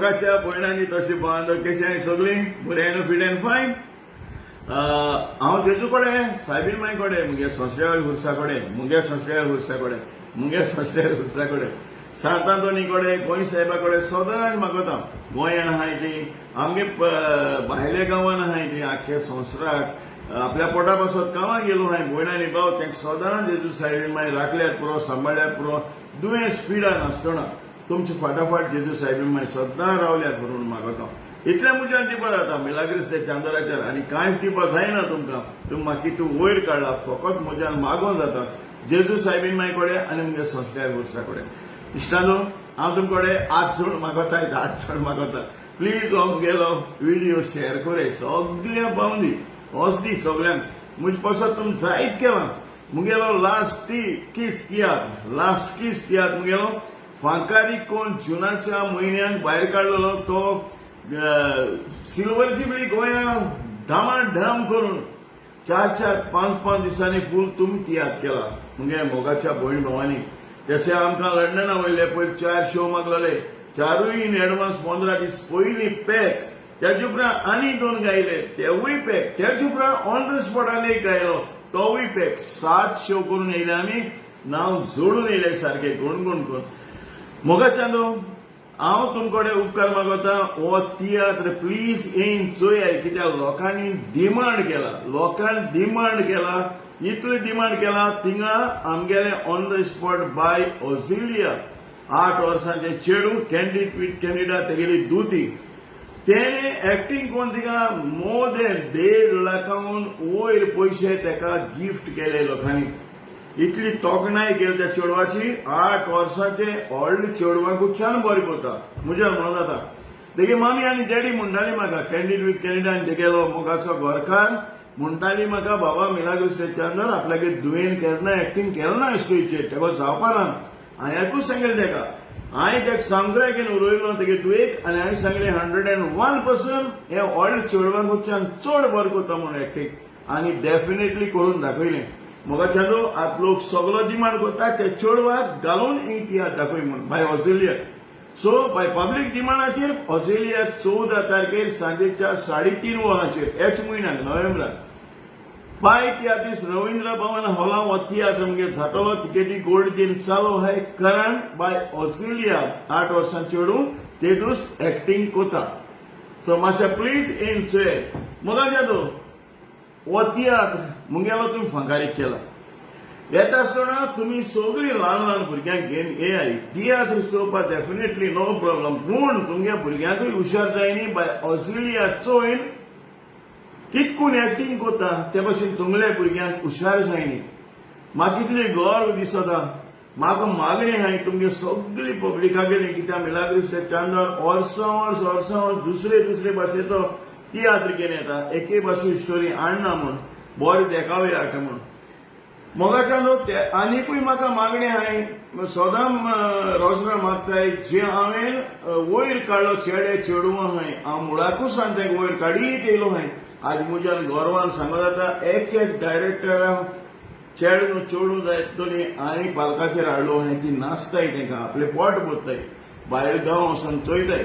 मोगाच्या भयणांनी तशें बांद कशें सगळीं बरें, फिट अँड फायन. हांव जेजू कडेन, सायबीण माय कडेन, मुगे संस्ट्या खुर्सा कडेन, मुगे संस्ट्या खुर्सा कडेन, मुगे संस्ट्या खुर्सा कडेन, सांत आंतोनी कडेन, गोंय साहेबा कडेन सदांच मागता. गोंयां आहाय ती, आमगे भायल्या गांवान आहाय ती, आख्खे संवसाराक आपल्या पोटा पासत कामाक गेलो हांवें. भयणांनी, भाव, तेंका सदांच जेजू सायबीण माय राखल्यार पुरो, सांबाळ्यार पुरो. दुयेंस पिडा नासतना तुमचे फाटाफाट जेजू सायबीण माय सदां रावल्यार म्हणून मागता. इतलें म्हज्यान दिवपा जाता मिलाग्रीस ते चांदराचेर आनी कांयच दिवपा जायना तुमकां. तुमी म्हाका तूं वयर काडला, फकत म्हज्यान मागोन जाता जेजू सायबीण माय कडेन आनी मुगे संस्कार खुर्सा कडेन. इश्टानो, हांव तुमचे कडेन हात सोड मागता, हात सोड मागता, प्लीज हो मुगेलो विडियो शेअर करे, सगळ्यांक पावंदी, वच दी सगळ्यांक. म्हजे पासत तुमी जायत केलां. मुगेलो लास्ट ती किस तियात्र, लास्ट किस तियात्र मुगेलो फांकारी कोण जुनाच्या म्हयन्याक भायर काडलेलो, तो सिल्वर जुबली गोंया धामाधाम करून चार चार पांच पांच दिसांनी फूल तुमी तियात्र केला मुगे मोगाच्या भयण भावांनी. तशें आमकां लंडना वयले पयले चार शो मागलेले, चारूय इन एडवान्स 15 दीस पयलीं पॅक. त्याचे उपरांत आनी दोन गायले, तेवूय पॅक. त्याचे उपरांत ऑन the spot आनी एक गायलो, तोवूय पॅक. सात शो करून येयले आमी, नांव जोडून येयले सारके गुणगुण करून. मोगाच्या न्हू, हांव तुमकडे उपकार मागता, हो तियात्र प्लीज येवन चोयाय, कित्याक लोकांनी डिमांड केला, लोकांनी डिमांड केला, इतले डिमांड केला. थिंगा आमगेले ऑन the spot बाय ओझिलिया, 8 वर्सांचे चेडूं, कॅन्डीड विथ कॅनेडा तेगेली दुती, तेणे एक्टिंग करून तिका मोर देन 1.5 लाखाहून वयर पयशे तेका गिफ्ट केले लोकांनी. इतली तोखणाय केली त्या चेडवाची. 8 वर्साचे व्हडले चेडवांकूच्यान बरें करता म्हज्यान म्हणून जाता. तेगे मामी आनी डॅडी म्हणटाली म्हाका, कॅन्डीड विथ कॅनेडा आनी तेगेलो मोगाचो घरकार म्हणटाली म्हाका, बाबा मिलाग्रीस चांदर आपल्यागे दुयेन केन्ना एक्टिंग केलें ना स्टेजीचेर, तेका जावपाना. हांवें एकूच सांगलें तेका, हांवें तेका सामकें घेवन उलयलो तेगे दुयेक आनी हांवें सांगलें, 101% हे व्हडले चेडवांकूच्यान चड बरें करता म्हणून एक्टिंग, आनी डेफिनेटली करून दाखयलें. मोगाच्यानो, आतां लोक सगलो डिमांड करता ते चेडवाक घालून एक तियात्र दाखय म्हणून बाय ऑझिलिया. सो बाय पब्लीक डिमांडाचेर ऑझिलिया 14 तारखेर सांजेच्या 3:30 वरांचेर हेच म्हयन्याक नोव्हेंबराक बाय तियात्रीस रवींद्र भवन हॉला हो तियात्र म्हणजे जातलो. तिकेटी गोल्ड दिन चालू आहाय, कारण बाय ऑझिलिया 8 वर्सां चेडूं तेदूस एक्टिंग कोता. सो मातशें प्लीज येवन चोय. मोगाच्या, हो तियात्र मुगेलो तुमी फांकारीक केला. येता आसतना तुमी सगळीं ल्हान ल्हान भुरग्यांक घेवन येयाय तियात्र चोवपाक. डेफिनेटली नो प्रॉब्लम, पूण तुमगे भुरग्यांकूय हुशार जाय न्ही. बाय ऑझिलिया चोयन कितकून एक्टिंग कोता ते भशेन तुमले भुरग्यांक हुशार जाय न्ही. म्हाका कितली गर्व दिसता, म्हाका मागणी आहाय तुमगे सगळी पब्लिका गेली, कित्याक मिलाग्रीस चांदर वर्सां वर्स वर्सां वर्स दुसरे दुसरे भाशेचो तियात्र घेवन येता, एके भाशे स्टोरी हाडना म्हूण बरें देखावे हाडटा म्हूण. मोगाच्या न्हू, ते आनिकूय म्हाका मागणी आहाय, सदां रोजरा मागताय, जे हांवें वयर काडलो चेडे चेडवां आहाय, हांव मुळाकूच सांगता, वयर काडीत येयलो आहाय. आज म्हज्यान गर्वान सांगो जाता, एक एक डायरेक्टरा चेडूं चेडूं जायत तरी हांवें पालकाचेर हाडलो आहाय. ती नाचताय, तेंकां आपलें पोट भरताय, भायर गांव वचोन चोयताय.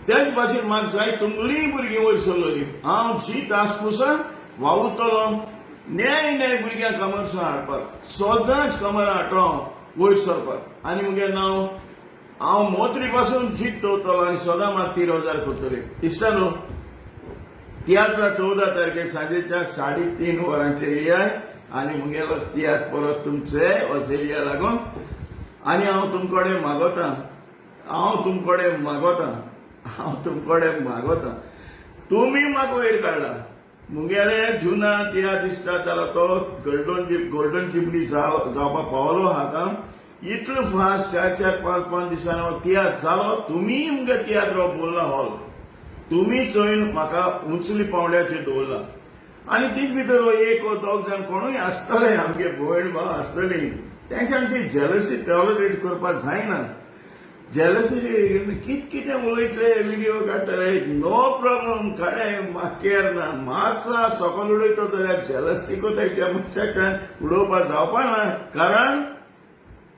तेच भाशेन म्हाका जाय तुमगेलीं भुरगीं वयर सरलोलीं. हांव जीत आसपुसान वावुरतलो न्याय न्याय भुरग्यांक कमरसां हाडपाक, सदांच कमरां हाडटा हांव वयर सरपाक. आनी मुगे नांव हांव मोत्री पासून जीत दवरतलो आनी सदां म्हाका ती रोजार करतली. इश्टानो, तियात्रा 14 तारखे सांजेच्या 3:30 वरांचेर येयाय आनी मुगेलो तियात्र परत तुमचे ऑसेलिया लागून. आनी हांव तुमकडे मागोता, हांव तुमकडे मागोता, हांव तुमकडे मागोता, तुमी म्हाका वयर काडला. मुगेले जुना तियात्र स्टार्ट जाला, तो गोल्डन जुबली जावपाक पावलो. आतां इतलो फास्ट चार चार पांच पांच दिसांनी हो तियात्र जालो. तुमी मुगे तियात्र बोरला हॉल तुमी चोयन म्हाका उंचली पावंड्याचेर दवरला. आनी तीच भितर हो एक हो दोग जाण कोणूय आसतले, आमगे भयण भाव आसतली, तेंच्या आमची जेलसी टॉलरेट करपाक जायना. जेलसी कित कितें उलयतले, विडियो काडटले, नो प्रॉब्लम, काडे, म्हाका केर ना. म्हाका सकल उडयतो जाल्यार जेलसी कोताय त्या मनशाच्यान उडोवपाक जावपा ना, कारण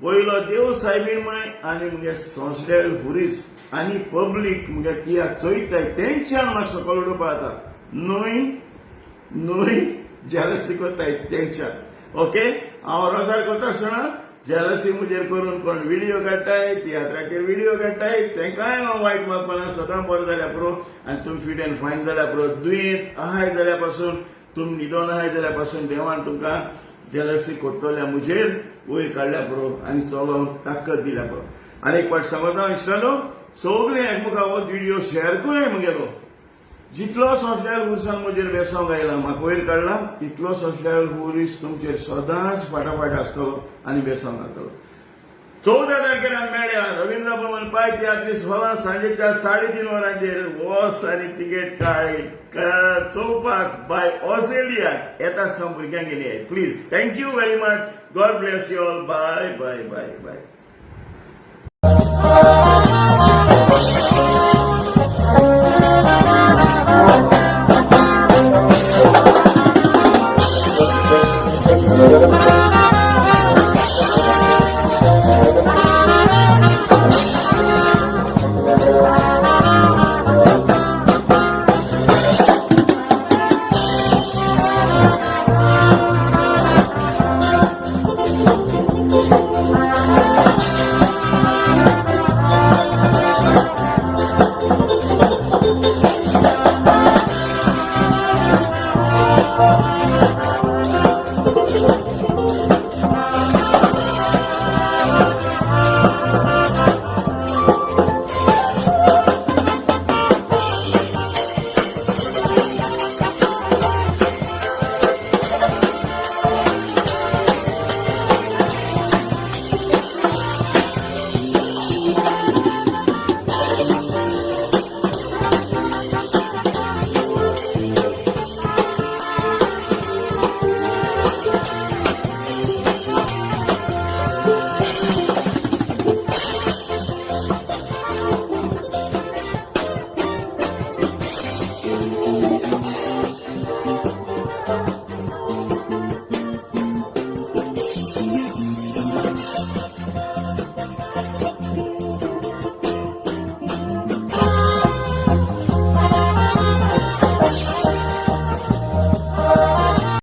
पयलो देव सायबीण माय आनी मुगे संवसार हुरीस. आनी पब्लीक मुगे तियात्र चोयताय तेंच्यान म्हाका सकयल उडोवपा जाता न्हय न्हय जेलसी कोत्ताय तेंच्यान. ओके, हांव रोजार करता आसतना जेलसी म्हजेर करून कोण व्हिडियो काडटाय, तियात्राचेर व्हिडियो काडटाय, तेंकांय हांव वायट मागपाना. सदां बरें जाल्यार पुरो आनी तुमी फिट एंड फायन जाल्यार पुरो. दुयेंत आहाय जाल्यार पासून, तुमी न्हिदोन आहाय जाल्यार पासून देवान तुमकां जेलसी कोत्तोल्या म्हजेर वयर काडल्या पुरो आनी चलोवंक ताकद दिल्या पुरो. आनी एक फावट सांगता इश्टानो, सगळे एकमुखा हो व्हिडियो शेअर कराय म्हगेलो. जितलो सोंसल्यार उरसान म्हजेर बेसांव आयला, म्हाका वयर काडला, तितलो सोंसल्यार उरीस तुमचेर सदांच फाटाफाट आसतलो आनी बेसांव घालतलो. 14 तारखेर आमी मेळया रवींद्र भवन पाय तियात्रीस हॉलां सांजेच्या 3:30 वरांचेर. वोस आनी तिकेट काड चोवपाक बाय ऑस्ट्रेलिया येता आसतना भुरग्यांक घेवन. Please, thank you very much. God bless you all. Bye bye bye bye.